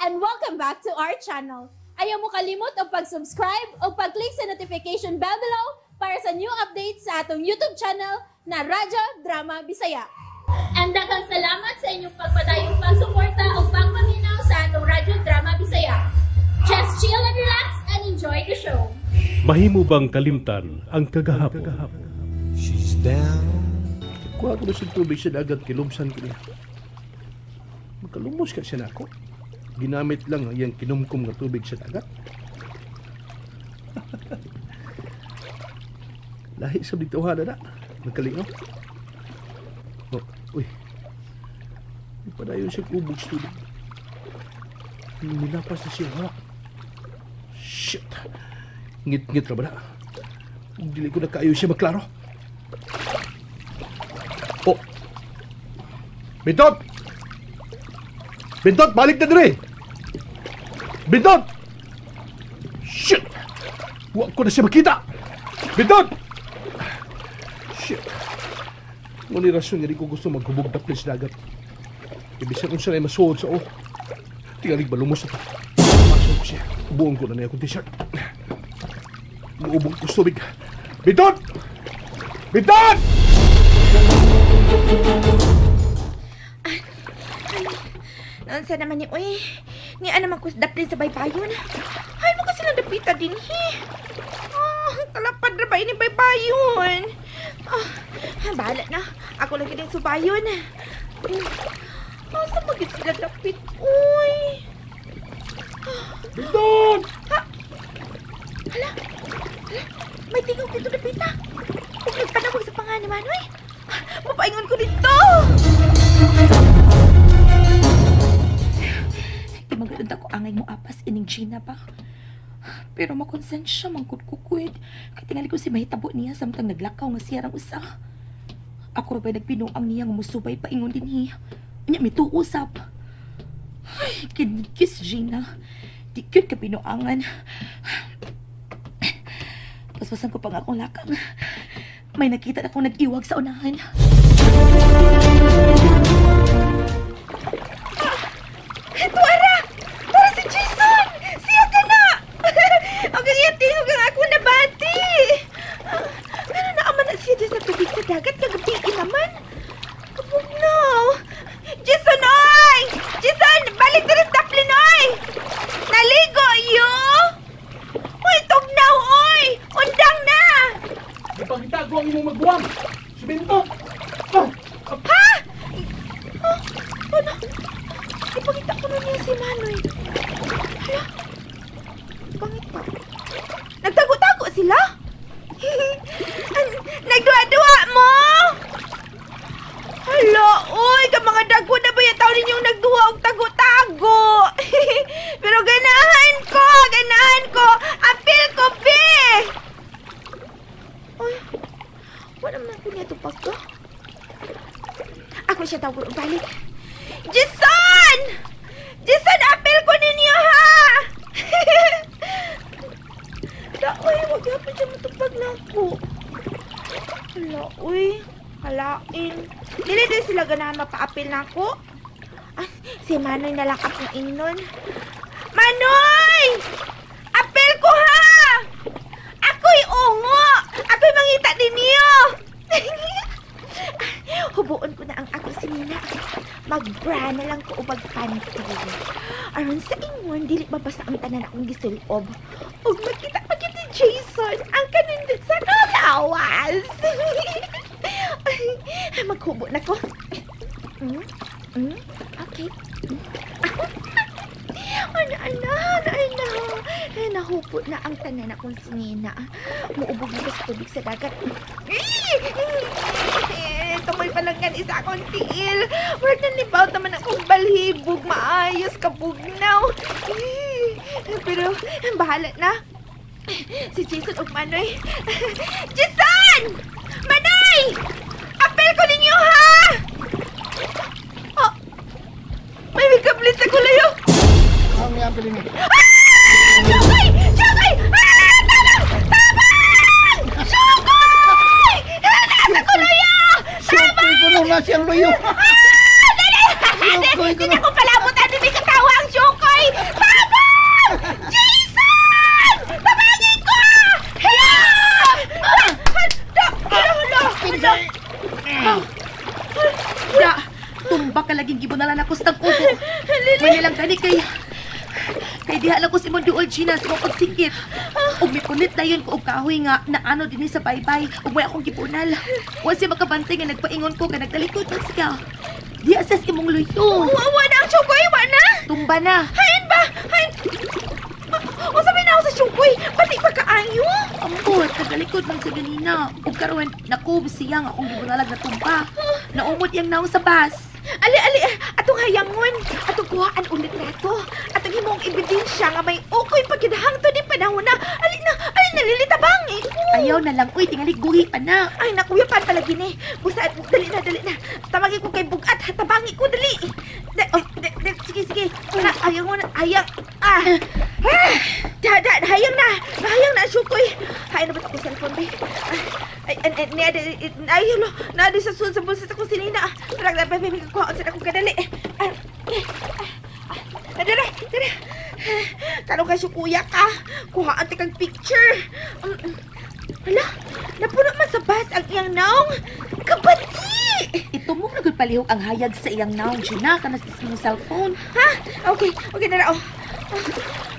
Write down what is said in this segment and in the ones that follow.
And welcome back to our channel. Ayaw mo kalimot og pag-subscribe o pag-click sa notification bell below para sa new updates sa atong YouTube channel na Radyo Drama Bisaya. And daghang salamat sa inyong pagpadayong pagsuporta o pagpaminaw sa atong Radyo Drama Bisaya. Just chill and relax and enjoy the show. Mahimo bang kalimtan ang kagahapon? She's down. Kuha ko na sa tubig sa dagat, kilumsan ko niya. Magkalumos ka siya na ako. Ginamit lang ang iyang kinumkum nga tubig sa dagat. Lahi sa dito na na. Nagkalingaw. Oh, uy. Padayon siya ubog sa tubig. Nilapas na siya hawak. Shit! Ngit-ngit ra ba na? Dili ko na kaayo siya maklaro. Oh! Bintot! Bintot! Balik na dire! Bintot! Shit! Wa ko na siya makita! Bintot! Shit! Ngunit rason nga di ko gusto maghubog daplin sa dagat. Ibisan unsa na masuod sa o. Tingalig ba lumos na to? Pasok ko siya. Ubuon ko na niya akong t-shirt. Muubog ko sa tubig. Bintot! Bintot! Naunsa naman ni uy. Ni ano man ko daplin sa baybayon. Ay mo kasi lang dapita din hi. Oh, kalapad ra ba ini baybayon? Ah, bahala na. Ako lang gid subayon. Asa magid sila dapit uy. Bintot! Ha? Hala. Hala, may tingog dito dapita. Ug nagpanawag sa pangalan ni Manoy. Mapaingon ko dito. Di maganda ko angay mo apas ining Gina ba? Pero makonsensya mangkod ko kuwid. Kay tingali ko si mahitabo niya samtang naglakaw nga siya rang usa. Ako ra ba'y nagpinuang niya nga musubay paingon dinhi. Unya mi tuusap. Ay, kinigis Gina. Di kyud ka pinuangan. Paspasan ko pa nga akong lakang. May nakita na akong nag-iwag sa unahan. Tuara! Tuara si Jason! Siya ka na! Ang iyang tingog ang ako nabati! Pero naaman na siya dyan sa tubig sa dagat. Kagabiin naman. Kabugnaw! Jason, oy! Jason! Balik na rin daplin, oy! Naligo, iyo! Uy, tugnaw, oy! Undang na! Ipangita ko ang imong magbuwang! Si Bintot! Oh! Ha? Oh, ano? Ipangita ko na niya si Manoy. Hala? Ipangita. Nagtago-tago sila? Nagduha-duha mo? Hala, uy! Ka mga dagko na ba yung taon ninyong nagduha og tago-tago? Pero ganahan ko! Ganahan ko! Apil ko, be! Uy, wala man ko niya tupag ko. Ako siya tawag og balik. Jason! Jason, apil ko ninyo, ha! Daoy, wag yapon siya matupag na ako. Hala, uy. Halain. Dili din sila ganahan mapaapil na ako. Ah, si Manoy na lang akong ingnon. Manoy! Apil ko, ha! Ako'y ungo! Ako'y mangita din niyo! Hubuon ko na ang ako si Nina. Mag-bra na lang ko o mag-panty. Aron sa ingon, dili mabasa ang tanan akong gisulob. Ug magkita pa gyud ni Jason ang kanindot sa kalawas. Maghubo na ko. Okay. Ano, ano, ano, ano. Nahubo na ang tanan akong sinina. Muubog na ko sa tubig sa dagat. Tumoy pa lang yan isa akong tiil. Murag nanibaw naman akong balhibog. Maayos kabugnaw. Pero bahala na. Si Jason ug Manoy. Jason! Manoy! Apel ko ninyo, ha! Oh, may mikablit sa kulayo. Ang apel niyo. Ah! Shukoy! Shukoy! Ah! Tabang! Tabang! Shukoy! Nasa kulayo! Shukoy ko nung nasa luyo. Ah! Dali! Shukoy ko Hindi ko palabot. Ano may katawa ang Shukoy! Tumba ka laging gibunalan ako sa tag-ubo. May nilang gani kay diha lang ko si imong duol, Gina, sa imong pagsingkit. Ug mipunit dayon ko og kahoy nga naano dinhi sa baybay ug may akong gibunal. Wa siya makabantay nga nagpaingon ko kay nagtalikod man siya. Diha sa imong luyo. Wa na ang syukoy, wa na. Tumba na. Hain ba? Hain. Unsa may naong sa syukoy? Pati pa kaayo? Ambot, nagalikod man sa ganina. Ug karon nakob siya nga akong gibunalag na tumba. Naumot iyang naong sa bus. Ali, ali, atong hayangon, atong kuhaan ulit nato. Atong himong ebidensya nga may ukoy pagkidahangto ni panahon na. Ali na, Lili, tabang eh. Ayaw na lang, uy, tingali guhi pa na. Ay, nakuya pa palagi ni. Busa, dali na, dali na. Tawagin ko kay Bugat, tabangi ko, dali. Sige, sige. Ayaw mo na, ayaw. Ah, da, hayang na. Hayang na, syukoy. Hay na ba't ako cellphone, be? Ay, ay, hello. Naadi sa sa bulsa sa kusinina. Parang dapat may kuhaon sa akong kadali. Dere, dere. Karon ka syukuya ka. Kuhaan ti kang picture. Hala, napuno man sa bus ang iyang naong. Kabati! Ito mo na gud palihog ang hayag sa iyang naong, Gina, kana sa imong cellphone. Ha? Okay, okay na oh.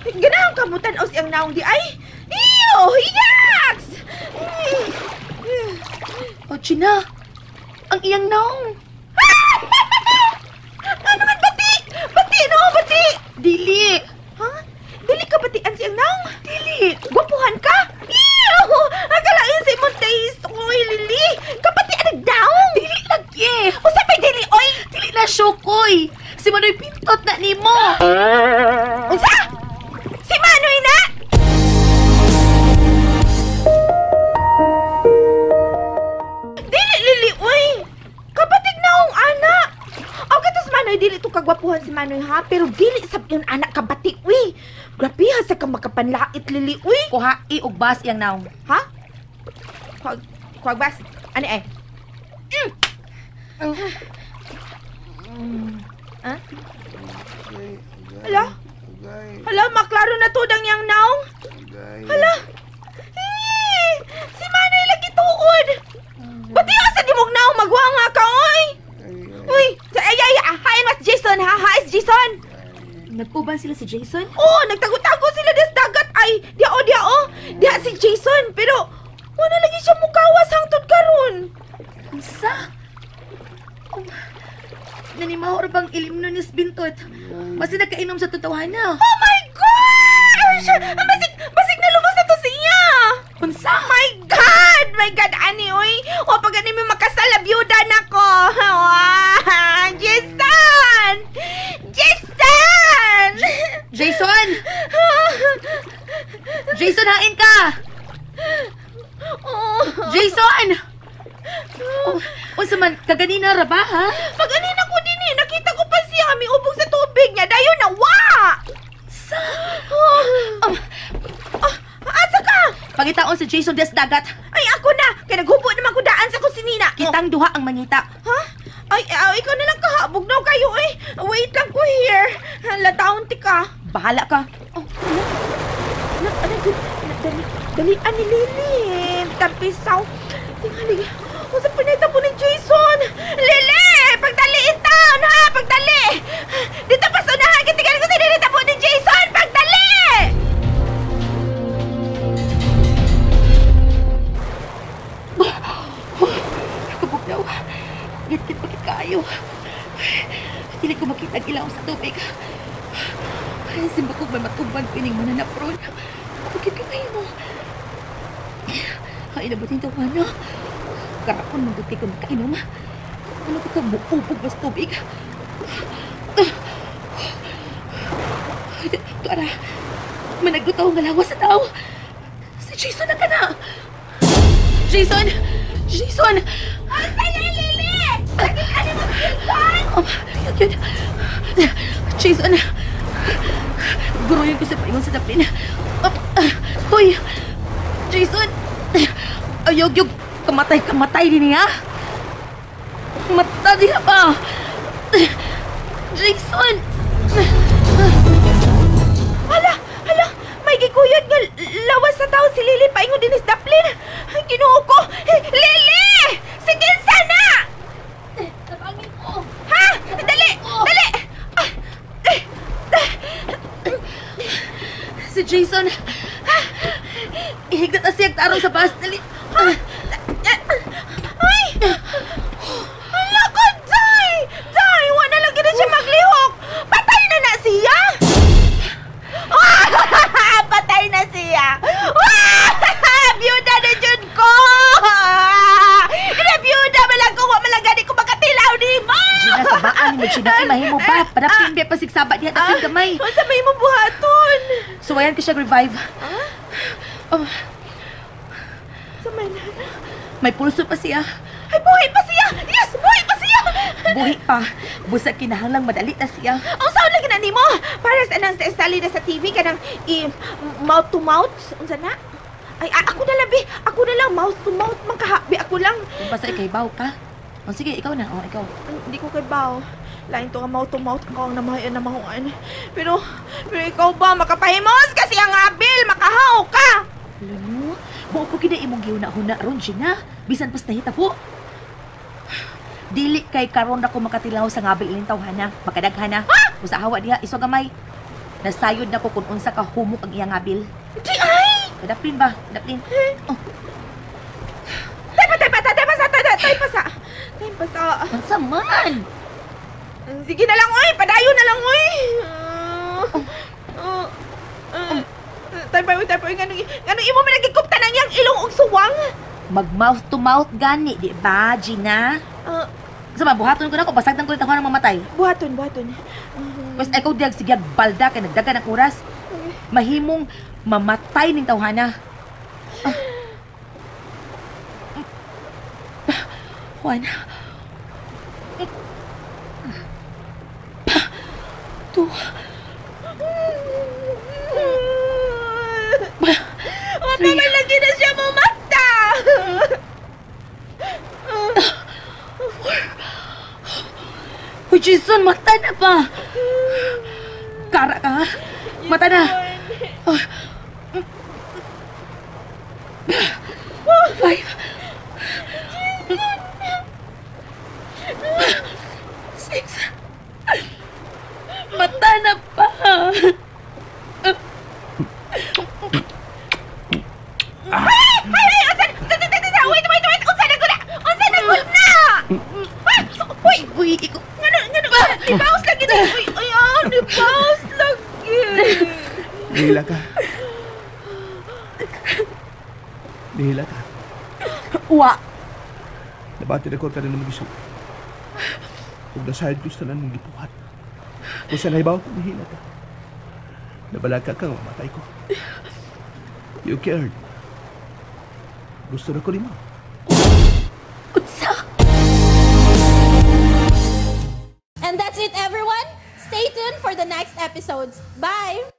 Ganahang kamutan o siyang naong di ay. Iyo, yaks! Oh, Gina, ang iyang naong. Ano man, bati? Bati, no, bati! Dili! Ha? Dili ka batian siyang naong? Dili! Gwapuhan ka? Iyo! Akalain sa imong taste, oy, Lili! Kapatian ang naong! Dili lagi! Usapay, dili, oy! Dili na syokoy! Si Manoy pintot na nimo! Unsa? Si Manoy na? Dili, Lili, oy! Kapatig naong anak! Aw, katos Manoy, dili to kagwapuhan si Manoy, ha? Pero dili sa yun anak kabati, uy! Grabe ha, sa ka makapanlait, Lili, uy! Kuha, og bas iyang naong. Ha? Kuha, bas? Ano eh? Ha? Hala? Hala, maklaro na to dang yang naong? Hala? Eh, si Manoy lagi tuod! Ba't yung asa di mong naong magwa nga ka, oy? Uy, ay, ay, hi, mas Jason, ha? Hi, Jason! Nagpuban sila si Jason? Oo, nagtago-tago sila des dagat. Ay, diya o, diya o. Diya si Jason, pero wala lagi siya mukawas hangtod karon. Unsa? Oh, nanimahor bang ilim nun ni Bintot? Basta nagkainom sa totohanan. Oh my gosh! Basig, basig na lumos na to siya! Unsa? My God! My God, ani, oy! O, pag ani may makasal, biyuda na ko! Wow! Jason! Jason! Jason! Jason, hain ka! Oh. Jason! Oh, unsa man, kaganina ra ba, ha? Pag-anina ko din eh, nakita ko pa siya, may ubog sa tubig niya, dayon na, wa! Sa? Oh. Asa ka? Pangitaon si Jason des dagat. Ay, ako na! Kaya naghubo naman ko daan sa kusinina. Kitang duha ang mangita. Ha? Ay, ikaw na lang kahabog na kayo eh. Wait lang ko here. Lataon ti ka. Bahala ka. Oh, ano? Dalian ni Lily. Tampisaw. Tingali. Unsa pinahitabo ni Jason? Lily! Pagdali in town, ha? Pagdali! Dito pa sa unahan. Kitigan ko sa dinitabo ni Jason! Pagdali! Kabog daw. Git-git bakit kaayo. Dili ko makita ang ilaw sa tubig. Ay, simba ko may matuban pining mananapron. Bakit ka mo? Ay, nabuting tawa na. Karapon, magduti ko makainom. Ano ko ka buubog mas tubig? Tuara, managlutaw ang lawas sa tao. Si Jason na ka na! Jason! Jason! Asa na, Lily! Bakit ano mo, Jason? Oh, yun, yun. Jason! Guruyin ko sa paingon sa taplin. Hoy! Jason! Ayog, yog! Kamatay-kamatay din niya! Mata diha pa! Jason! Hala! Hala! May gikuyod nga lawas sa tao si Lily paingon din is daplin! Ginoo ko! Lily! Sige sana! Tabangin ko! Ha? Jason! Ihigdat na siya tarong sa bus. Dali! Ay! Ala ko, Day! Day, wala lagi na siya maglihok! Patay na na siya! Patay na siya! Biyuda na dyan ko! Biyuda malang ko, wala ko makatilaw ni mo! Gina, sa baan mo, Gina, ay mahimo ba? Padapin ba, pasigsaba diha, dapin gamay. Unsa may mo buhaton? Suwayan ko siya revive. Oh, Sa man? May pulso pa siya. Ay, buhi pa siya! Yes, buhi pa siya! Buhi pa. Busa kinahanglang madali na siya. Ang saan lagi na nimo? Para sa nang sali na sa TV kanang i mouth to mouth unsa na? Ay, ako na labi. Ako na lang mouth to mouth man kahabi ako lang. Kung basta ikaw ka. O sige, ikaw na. O, ikaw. Hindi ko kay baw. Lain to nga mouth to mouth ako ang namahayan na mahuan. Pero ikaw ba makapahimos kasi ang abil makahaw ka. Lano, buo po kina imong gihuna-huna ron, Gina. Bisan pas nahita po. Dili kay karon na ko makatilaw sa ngabil ining tawhana. Makadaghana. Usa hawa diha, iso gamay. Nasayod na ko kung unsa ka humok ang iyang ngabil. Di ay! Kadaplin ba? Kadaplin. Oh. Tay pa sa. Unsa man? Sige na lang, oy! Padayon na lang, oy! Tay pa, nganong imo man nagikupta nang iyang ilong og suwang? Mag mouth to mouth gani, di ba, Gina? Sa mabuhaton ko na ko, basagdan ko yung taon ng mamatay. Buhaton. Basta ikaw diag sige balda kay nagdagan ang oras. Mahimong mamatay ning tawhana. Juan. 2. Oh, pamay lagi na siya mamata. 4. Uy, Jason, mata na pa. Kara ka, ha? Mata na. Oh. 5. 6. Mata na pa. Ay, unsa? Wait. Unsa na gud? Unsa na gud na? Uy, uy, iko. Ngano? Ni-pause lagi. Uy, ay, ni-pause lagi. Dihila ka. Dihila ka. Wa. Nabati na ko ka rin ng mag-isip. Kung nasayad ko sa tanan mong gipuhat. Kung sa nahibaw ko, dihila ka. Nabalaka ka, mamatay ko. You cared. Gusto na ko rin mo. Unsa? And that's it, everyone. Stay tuned for the next episodes. Bye!